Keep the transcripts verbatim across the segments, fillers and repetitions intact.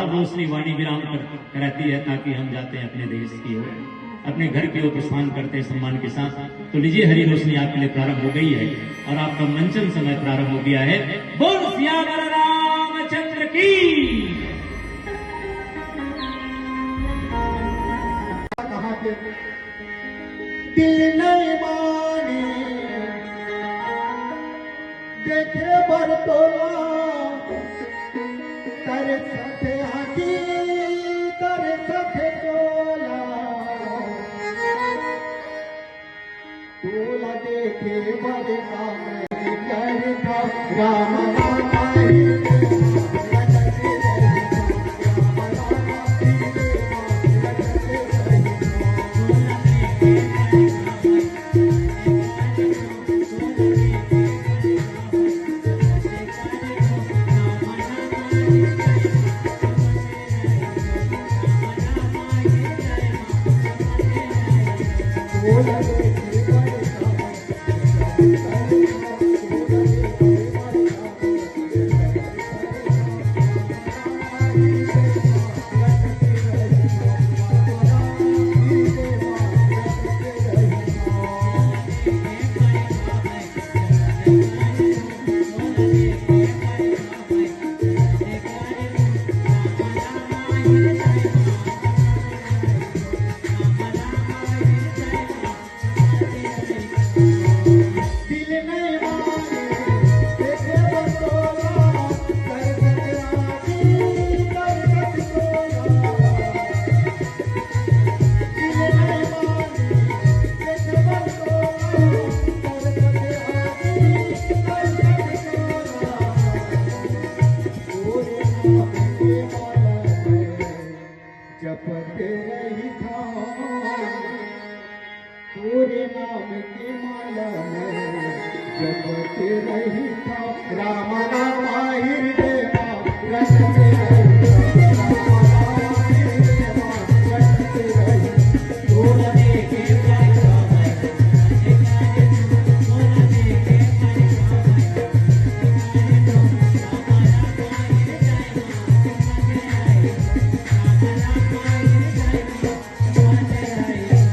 रोशनी वाणी विराम कर रहती है, ताकि हम जाते हैं अपने देश की ओर, अपने घर की ओर प्रस्थान करते हैं सम्मान के साथ। तो लीजिए, हरी रोशनी आपके लिए प्रारंभ हो गई है और आपका मंचन समय प्रारंभ हो गया है। बोल सियावर रामचंद्र की। कहा के दिल नहीं माने देखे बर तोला, तरसत आँखी, तरसत तोला। तोला देखे बर का मैं करता, राम राम हरे। जपत रहिथौं तोरे नाम के माला मैं, जपत रहिथौं राम नाम हृदय मा, रटत रहिथौं राम नाम हृदय मा, रटत रहिथौं। तोरे के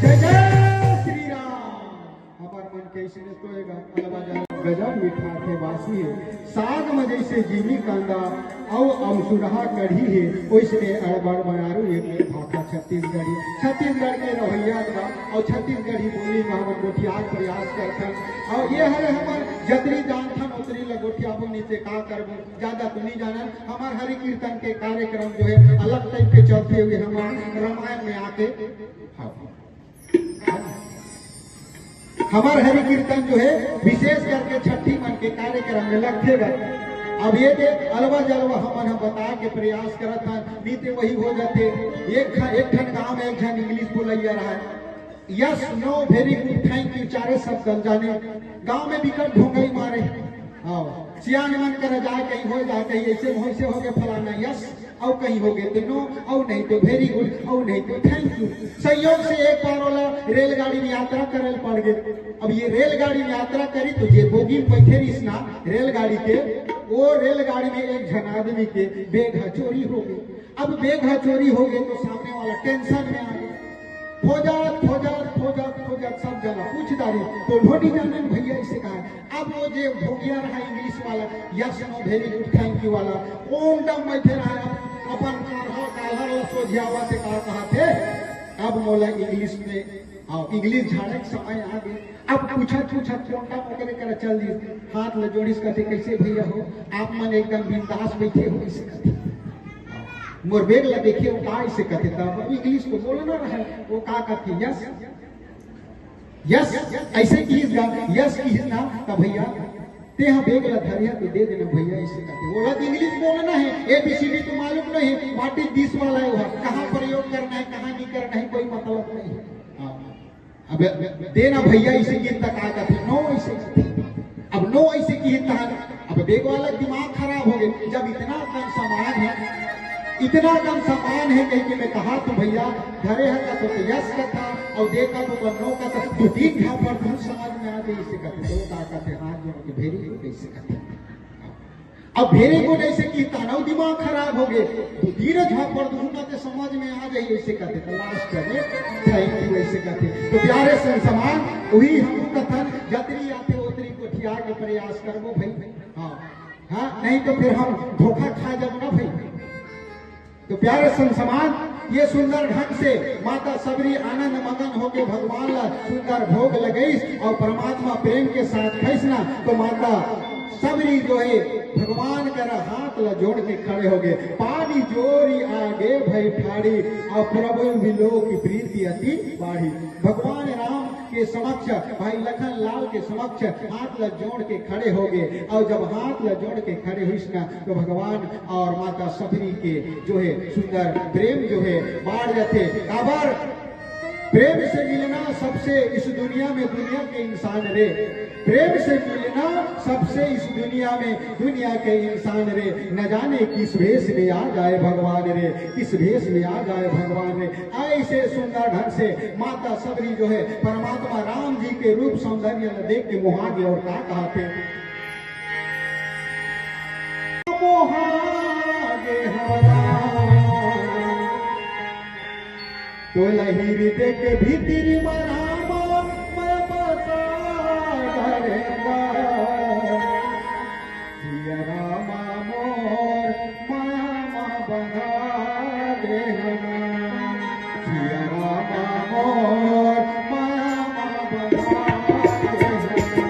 जय जय श्री राम। हमर मन कइसने तो एगा अलवा जलवा। गजब मिठाथे बासी हे, साग म जइसे जीमी कांदा अउ अमसुरहा कढ़ी हे, ओइसने अड़बड़ मयारू ए भाखा छत्तीसगढ़ी। छत्तीसगढ़ के रहइया बा अउ छत्तीसगढ़ी बोली म हमन गोठियाए के प्रयास करथन। अउ ए हरे हमर जतरी जानथन ओतरी ल गोठियाबो, नइ ते का करबो, जादा तो नइ जानन। हमर हरि कीर्तन के कार्यक्रम जो हे अलग टाइप के चलथे हुए हमर रामायण में आके, हाँ। हमर हरि कीर्तन जो हे विशेष करके छट्ठी मन के कार्यक्रम में लगथे बर। अब ए दे अलवा जलवा हमन ह बताए के प्रयास करत हन, नइ ते वही हो जाथे। एक ठ-, एक ठन गांव में एक झन English बोलइया रहय, yes, no, very good, thank you, चारे शब्द ल जाने। गांव में बिकट ढोंगई मारे। हाँ, सियान मन करा जाए कहीं हो जाए, कहीं अइसे होइसे होगे फलाना, yes, अउ कहीं होगे ते no, अउ नहीं ते very good, अउ नहीं ते thank you। संयोग से एक बार ओला रेलगाड़ी में यात्रा करे ल पड़ गे। अब ए रेलगाड़ी में यात्रा करिस त जे बोगी में बइठे रिहिस ना रेलगाड़ी के, ओ रेलगाड़ी में एक झन आदमी के bag ह चोरी होगे। अब bag ह चोरी होगे त सामने वाला tension में आगे। खोजत, खोजत, खोजत, खोजत सब जगह पूछ डारिस, कोनो नइ जानन भइया अइसे कहा। अब ओ जे भोगिया रहय English वाला, yes, no, very good, thank you वाला, ओ एकदम बइठे रहय, अपन कालर, कालर ल सोझियावत हे, का कहत हे, अब मोला English में, हाँ, English झाड़े के समय आगे। अब पूछत, पूछत कोंटा म ओकरे करा चल दिस, हाथ ल जोड़िस, कथे, "कइसे भइया हो, आप मन एकदम बिंदास बइठे हो?" अइसे कथे। मोर bag ल देखे, ओ का अइसे कथे, त English तो बोलना रहय, ओ का कथे, yes, yes, अइसे किहिस गा, yes किहिस ना, त भइया, तें ह bag ल धरे हस त दे देना भइया, अइसे कथे। ओला त English बोलना हे, A B C D तो मालूम नहीं, what is this वाला हे, ओहा कहाँ प्रयोग करना हे, कहाँ नइ करना हे, कोई मतलब नहीं। हाँ। अब दे ना भइया अइसे किहिस त का कथे, no अइसे कथे। अब no अइसे किहिस तहन, अब bag वाला दिमाग खराब होगे। जब इतना कन सामान हे, इतना कन सामान हे कहिके मैं कहत हंव भइया, धरे हस त yes कथा, अउ दे कथा त no कथा, दू तीन झापड़ त समझ में आ जाही अइसे कथे। त ओ का कथे, हाथ जोड़ के very good अइसे कथे। अब भेरे को जैसे कि तानव दिमाग खराब हो गए, तो धीरज झापड़ दूंगा ते समझ में आ जाए, ऐसे कहते थे लास्ट में। थैंक यू, ऐसे कहते। तो प्यारे संत समाज, वही हम कथन जतरी आते उतरी को ठिया के प्रयास करबो भाई। हाँ, हाँ, नहीं तो फिर हम धोखा खा जाब ना भाई। तो प्यारे संत समाज, ये सुंदर ढंग से माता सबरी आनंद मगन होके भगवान ला सुंदर भोग लगइस और परमात्मा प्रेम के साथ खइस ना, तो माता सबरी जो है भगवान कर हाथ ला जोड़ के खड़े हो गए। पानी जोरी आगे भई ठाड़ी, और प्रभु मिलो की प्रीति अति बाढ़ी। भगवान राम के समक्ष, भाई लखन लाल के समक्ष हाथ ला जोड़ के खड़े हो गए। और जब हाथ ला जोड़ के खड़े हुइस ना, तो भगवान और माता सबरी के जो है सुंदर प्रेम जो है बाढ़ जाथे। काबर प्रेम से मिलना सबसे इस दुनिया में दुनिया के इंसान रे, प्रेम से मिलना सबसे इस दुनिया में दुनिया के इंसान रे। न जाने किस भेष में आ जाए भगवान रे, किस भेष में आ जाए भगवान रे। ऐसे सुंदर ढंग से माता सबरी जो है परमात्मा राम जी के रूप सौंदर्य ला देख के मोहा गे और का कहथे, मोहा गे हमारा। तोला हृदय के भीतरी म रामा मैं बसा डरेंगा। सिया रामा मोर माया म बंधा दे हना। सिया रामा मोर माया म बंधा दे हना।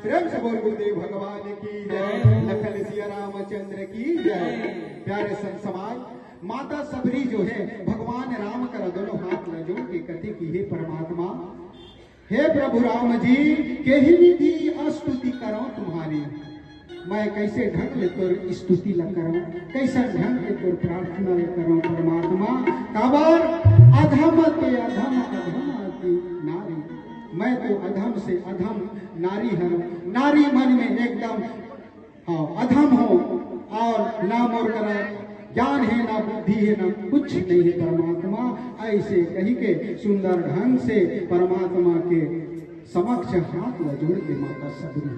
प्रेम से बोल गुरुदेव भगवान की जय, लखन सिया रामचंद्र की जय। प्यारे संत समाज, माता सबरी जो है भगवान राम कर दोनों हाथ ला जोड़ के कथे कि हे परमात्मा, हे प्रभु राम जी, केही विधि स्तुति करौं तुम्हारी। मैं कैसे ढंग ले तोर स्तुति ला करौं, कैसन ढंग ले तोर प्रार्थना ला करौं परमात्मा। काबर अधम ते अधम अधम की नारी, मैं तो अधम से अधम नारी हरौं। नारी मन में एकदम हाँ, अधम हो और ना मोर करा ज्ञान है, ना बुद्धि है, ना कुछ नहीं है परमात्मा। ऐसे कही के सुंदर ढंग से परमात्मा के समक्ष हाथ ला जोड़ के माता सबरी।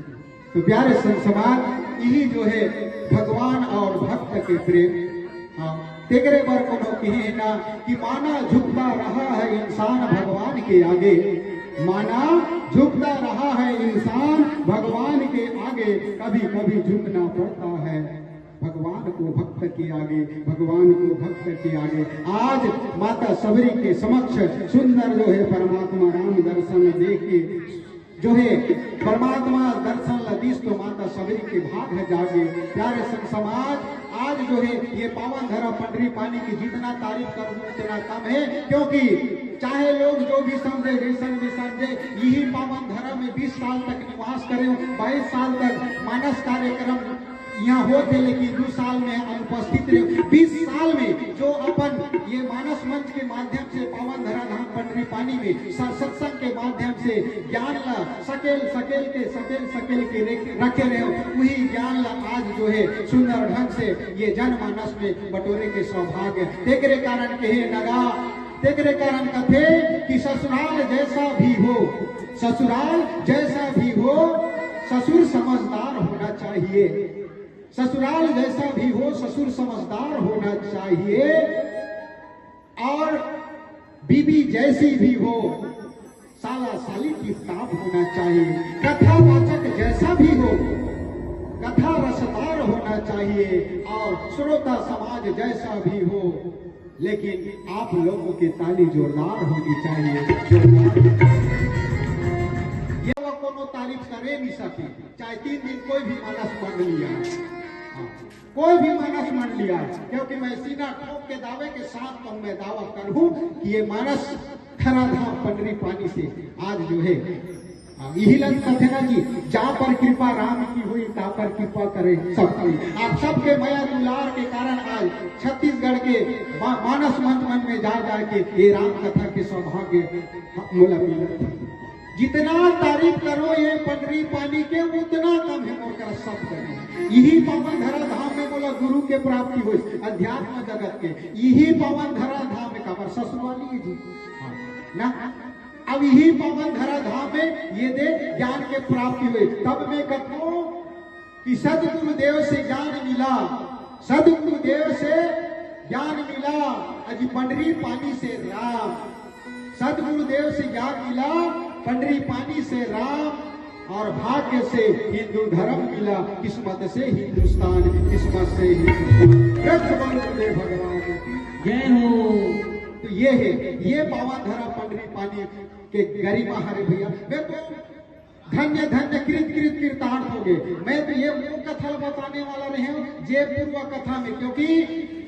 तो प्यारे संत समाज, यही जो है भगवान और भक्त के प्रेम। हाँ, तेकरे बर कोनो कहे ना कि माना झुकता रहा है इंसान भगवान के आगे, माना झुकता रहा है इंसान भगवान के आगे, कभी कभी झुकना पड़ता है भगवान को भक्त के आगे, भगवान को भक्त के आगे। आज माता सबरी के समक्ष सुंदर जो है परमात्मा राम दर्शन देख के जो है परमात्मा दर्शन ला दिस तो माता सबरी के भाग है जागे। प्यारे संत समाज, आज जो है ये पावन धरा पंडरी पानी की जितना तारीफ करूँ उतना कम है, क्योंकि चाहे लोग जो भी समझे, जैसन भी समझे, यही पावन धरा में बीस साल तक निवास करे, बाईस साल तक मानस कार्यक्रम यहाँ होत हे, लेकिन दू साल में अनुपस्थित रहे। बीस साल में जो अपन ये मानस मंच के माध्यम से पावन धरा धाम पंडरी पानी में स-, सत्संग के माध्यम से ज्ञान ला सकेल सकेल के, सकेल सकेल के रेख-, रखे रहे, वही ज्ञान ला आज जो है सुंदर ढंग से ये जनमानस में बटोरे के सौभाग्य। तेकरे कारण कहे नगा, तेकरे कारण कथे कि ससुराल जैसा भी हो, ससुराल जैसा भी हो, ससुर समझदार होना चाहिए। ससुराल जैसा भी हो, ससुर समझदार होना चाहिए। और बीबी जैसी भी हो, साला साली टिप टाप होना चाहिए। कथावाचक जैसा भी हो, कथा रसदार होना चाहिए। और श्रोता समाज जैसा भी हो, लेकिन आप लोगों की ताली जोरदार होनी चाहिए, जोरदार। ये वो कोनो तारीफ करे नहीं सके, चाहे तीन दिन कोई भी मानस मंडली आए, हाँ, कोई भी मानस मंडली आए, क्योंकि मैं सीना ठोक के दावे के साथ कहूँ, मैं दावा करूँ कि ये मानस धरा धाम पंडरी पानी से आज जो है, हाँ, यही लग कथे ना कि जा पर कृपा राम की हुई, ता पर कृपा करे सबकी। आप सबके मया दुलार के कारण आज छत्तीसगढ़ के मा-, मानस मंच मन में जा जा के ये राम कथा के सौभाग्य मोला मिलत हे। जितना तारीफ करो ये पंडरी पानी के, उतना कम है मोर करा शब्द नहीं। यही पावन धरा धाम में मोला गुरु के प्राप्ति होइस, अध्यात्म जगत के। यही पावन धरा धाम में काबर ससुराली है जी, हाँ, ना? अब यही पावन धरा धाम में ये दे ज्ञान के प्राप्ति हुई। तब मैं कहूँ कि सदगुरुदेव से ज्ञान मिला, सदगुरुदेव से ज्ञान मिला, अजी पंडरी पानी से राम। सदगुरुदेव से ज्ञान मिला, पंडरी पानी से राम, और भाग्य से हिंदू धर्म मिला, किस्मत से हिंदुस्तान, किस्मत से हिंदुस्तान। प्रेम से बोलो गुरुदेव भगवान की जय हो। तो ये है, ये पावन धरा पंडरी पानी के गरिमा हरे भैया। मैं तो धन्य धन्य कृत कृत कृतार्थ हो गए। मैं तो ये वो कथा बताने वाला रहे हूँ जे पूर्व कथा में, क्योंकि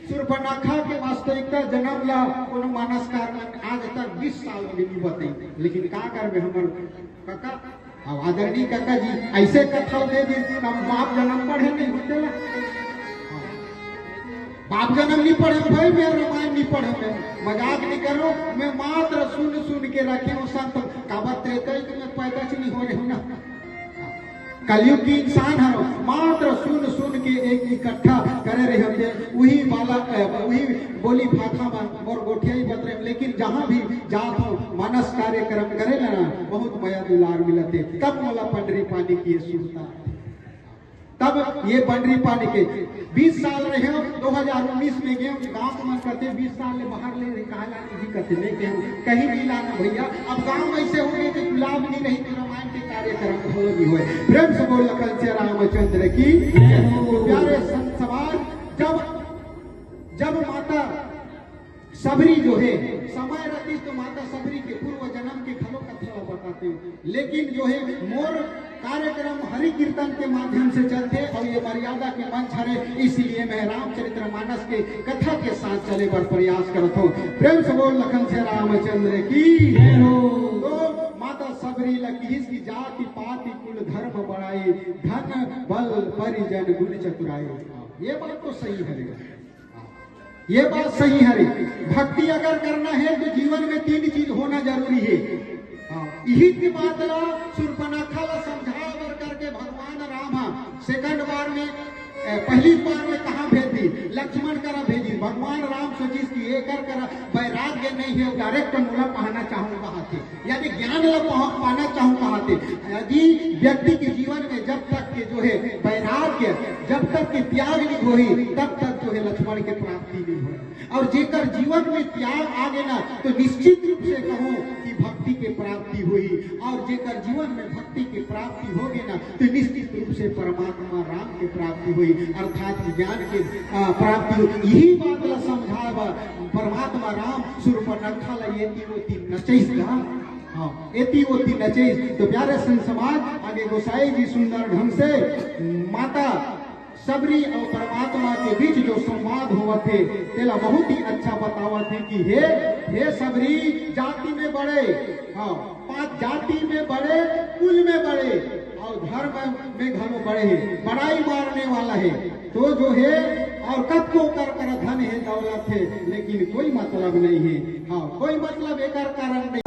सूर्पनखा के वास्तविकता जन्म ला कोनो मानसकार मन आज तक बीस साल हो गए नहीं बताई, लेकिन का करबे हमर काका, अब आदरणीय काका जी ऐसे कथा दे दी, हम बाप जन्म पढ़े नहीं होते ना। बाप जन्म नहीं पढ़े भाई, मैं रामायण नहीं पढ़े, मैं मजाक नहीं कर रहा हूँ, मैं मात्र सुन सुन के रखे हूँ संत। काबर त्रेता युग में पैदा च नहीं हो रहे हो ना। कलयुग की इंसान हर मात्र सुन सुन के एक इकट्ठा करे रहे होते, वही वाला, अ, वही बोली भाखा में मोर गोठिया ही बत रहे, लेकिन जहाँ भी जात हो मानस कार्यक्रम करे ना, बहुत मया दुलार मिलते। तब मोला पंडरी पानी की ये सुरता तब ये पंडरी पानी के बीस साल रहे हो, दो हज़ार उन्नीस में गए, गांव के मन करते बीस साल ले बाहर ले रहे, कहा लाने भी करते, नहीं गए, कहीं नहीं लाना भैया। अब गांव ऐसे हो गए कि गुलाब नहीं रही तो रामायण के कार्यक्रम हो भी हुए। प्रेम से बोल लखन से रामचंद्र की। प्यारे संत समाज, जब, जब माता सबरी जो है, समय रहती तो माता सबरी के पूर्व जन्म के घलो कथा ला बताते हो, लेकिन जो है मोर कार्यक्रम हरि कीर्तन के माध्यम से चलते और ये मर्यादा के मंच हरे, इसलिए मैं रामचरित्र मानस के कथा के साथ चले बर प्रयास करत हूँ। प्रेम से बोल लखन से रामचंद्र की जय हो। तो माता सब ला किहिस कि जाति पाति कुल धर्म बड़ाई, धन बल परिजन गुण चतुराई। ये बात तो सही हरे, ये बात सही हरे। भक्ति अगर करना है तो जीवन में तीन चीज होना जरूरी है। हाँ, यही की बात ला सुर्पनखा ला समझाए बर करके भगवान राम ह सेकंड बार में, ए, पहली बार में कहाँ भेज दी? लक्ष्मण करा भेजी। भगवान राम सोचिस कि एकर करा वैराग्य नहीं है, डायरेक्ट मोला पाना चाहूँ कहाथे, यानी ज्ञान ला पा-, पाना चाहूँ कहाथे। यदि व्यक्ति के जीवन में जब तक के जो है वैराग्य, जब तक के त्याग नहीं होही, तब तक जो है लक्ष्मण के प्राप्ति नहीं होही। और जेकर जीवन में त्याग आगे ना, तो निश्चित रूप से कहूँ कि भक्ति के प्राप्ति होही। और जेकर जीवन में भक्ति के प्राप्ति होगे ना, तो निश्चित रूप से परमात्मा राम के प्राप्ति होही, अर्थात ज्ञान के, आ, प्राप्ति होही। यही बात ला समझाए बर परमात्मा राम सुर्पनखा ला एती ओती नचइस गा। हाँ, एती ओती नचइस। तो प्यारे संत समाज, आगे गोसाई जी सुंदर ढंग से माता सबरी अउ परमात्मा के बीच जो संवाद होवत हे, तेला बहुत ही अच्छा बतावत हे कि हे, हे सबरी, जाति में बड़े, हाँ, पांच जाति में बड़े, कुल में बड़े, अउ धर्म में घलो बड़े हे, बड़ाई मारने वाला हे। तो जो हे, अउ कतको कर कर धन हे, दौलत हे, लेकिन कोई मतलब नहीं हे। हाँ, कोई मतलब एकर कारण नहीं।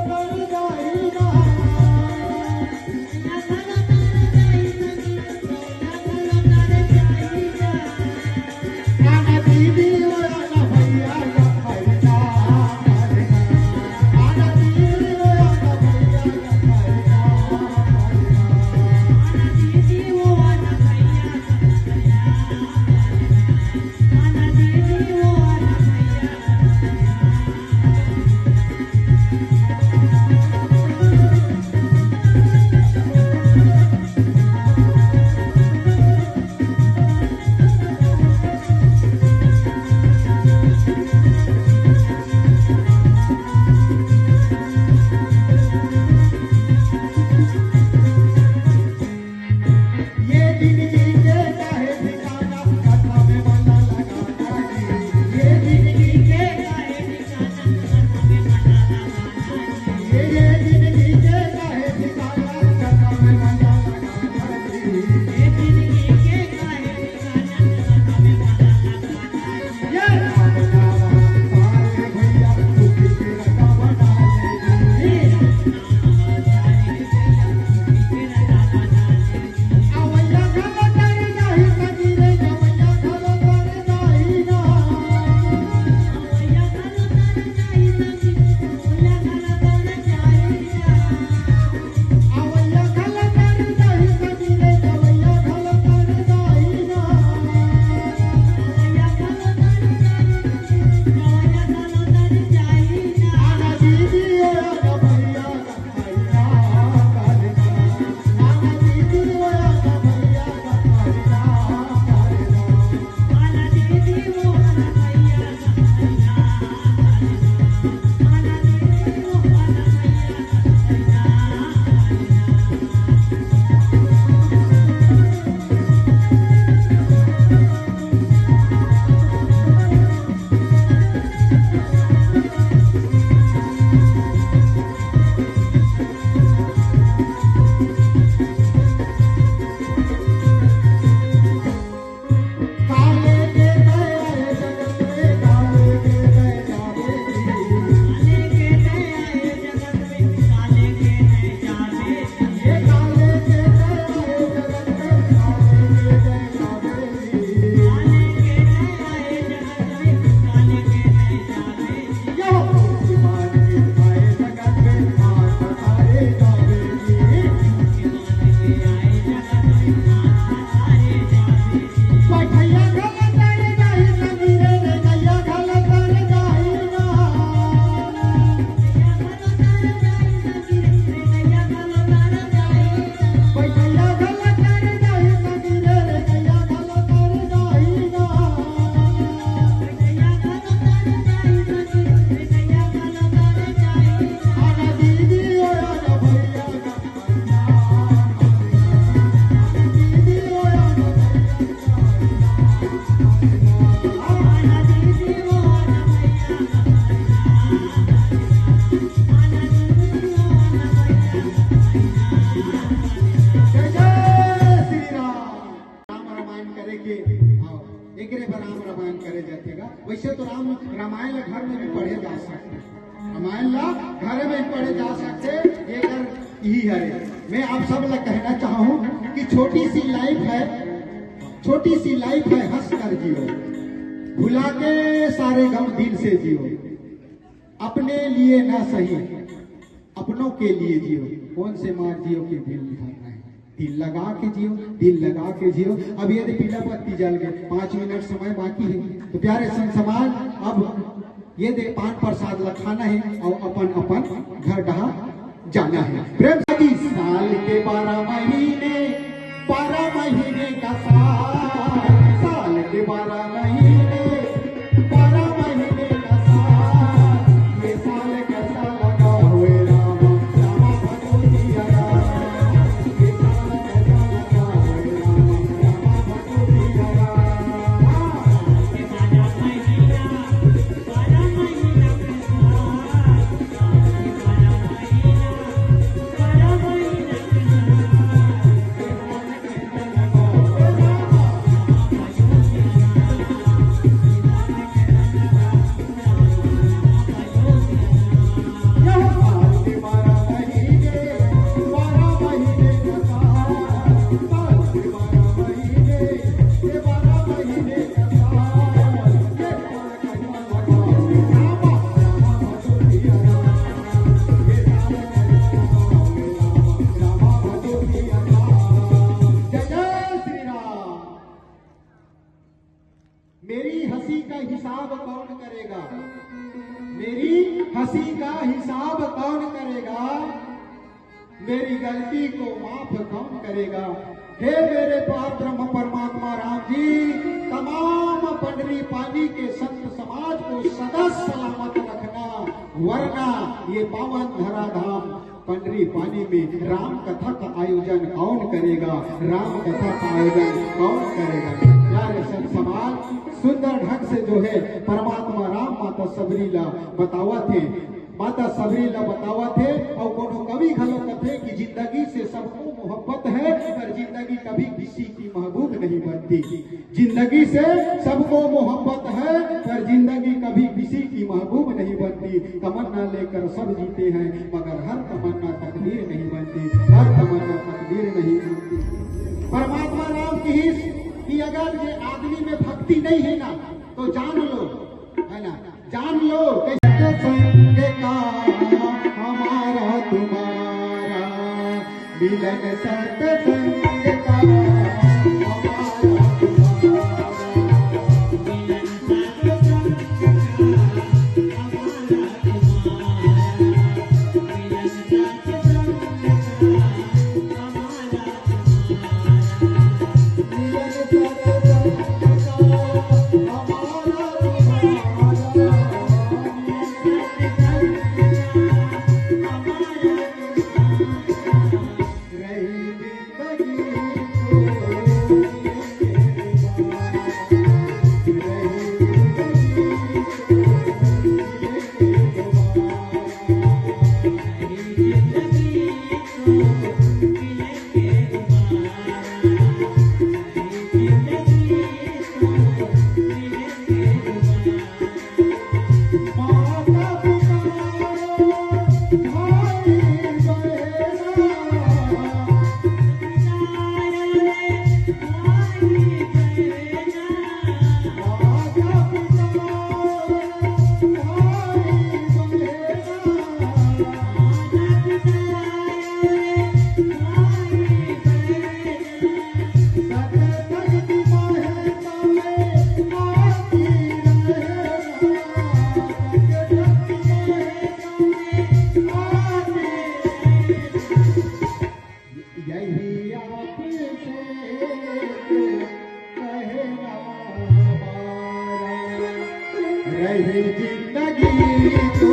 वैसे तो राम रामायण ला घर में भी पढ़े जा सकथे, रामायण ला घर में भी पढ़े जा सकथे। ये कर यही हरे। मैं आप सब ला कहना चाहूँ कि छोटी सी लाइफ है, छोटी सी लाइफ है, हंस कर जियो, भुला के सारे गम दिल से जियो। अपने लिए ना सही, अपनों के लिए जियो। कौन से मार जियो के दिल धड़कना है, दिल लगा के जियो, दिल लगा के जियो। अब ये दे पीला बत्ती जल गए, पाँच मिनट समय बाकी है। तो प्यारे संत समाज, अब ये दे पान प्रसाद ला खाना है और अपन अपन घर डहा जाना है। प्रेम से जी, साल के बारह महीने, बारह महीने का साल, साल के बारह महीने, बारह महीने का साल, ये साल कैसा लगा हुए रामा, रामा भदोरिया रामा, ये साल कैसा लगा हुए रामा, रामा भदोरिया रामा। जय जय श्री राम। मेरी हंसी का हिसाब कौन करेगा? मेरी हंसी का हिसाब कौन करेगा? मेरी गलती को माफ कौन करेगा? हे मेरे पार ब्रह्म परमात्मा राम जी, तमाम पंडरी पानी के संत समाज को सदा सलामत रखना, वरना ये पावन धरा धाम पंडरी पानी में राम कथा का आयोजन कौन करेगा? राम कथा का आयोजन कौन करेगा? प्यारे संत समाज, सुंदर ढंग से जो है परमात्मा राम माता सबरी ला बतावत हे, माता सबरी ला बतावत हे। और कोनो कवि घलो कथे कि जिंदगी से सबको मोहब्बत है, पर जिंदगी कभी किसी की महबूब नहीं बनती। जिंदगी से सबको मोहब्बत है, पर जिंदगी कभी किसी की महबूब नहीं बनती। तमन्ना लेकर सब जीते हैं, मगर हर तमन्ना तकदीर नहीं बनती, हर तमन्ना तकदीर नहीं बनती। परमात्मा राम की ही कि अगर ये आदमी में भक्ति नहीं है ना, तो जान लो, है ना, जान लो कि सत्संग का हमारा तुम्हारा मिलन, सत्संग का हमारा तुम्हारा मिलन, सत्संग का हमारा तुम्हारा मिलन, सत्संग का हमारा तुम्हारा मिलन, सत्संग का हमारा तुम्हारा मिलन, सत्संग का हमारा तुम्हारा। रही जिंदगी तो यही आपसे कहना हमारा, रही जिंदगी तो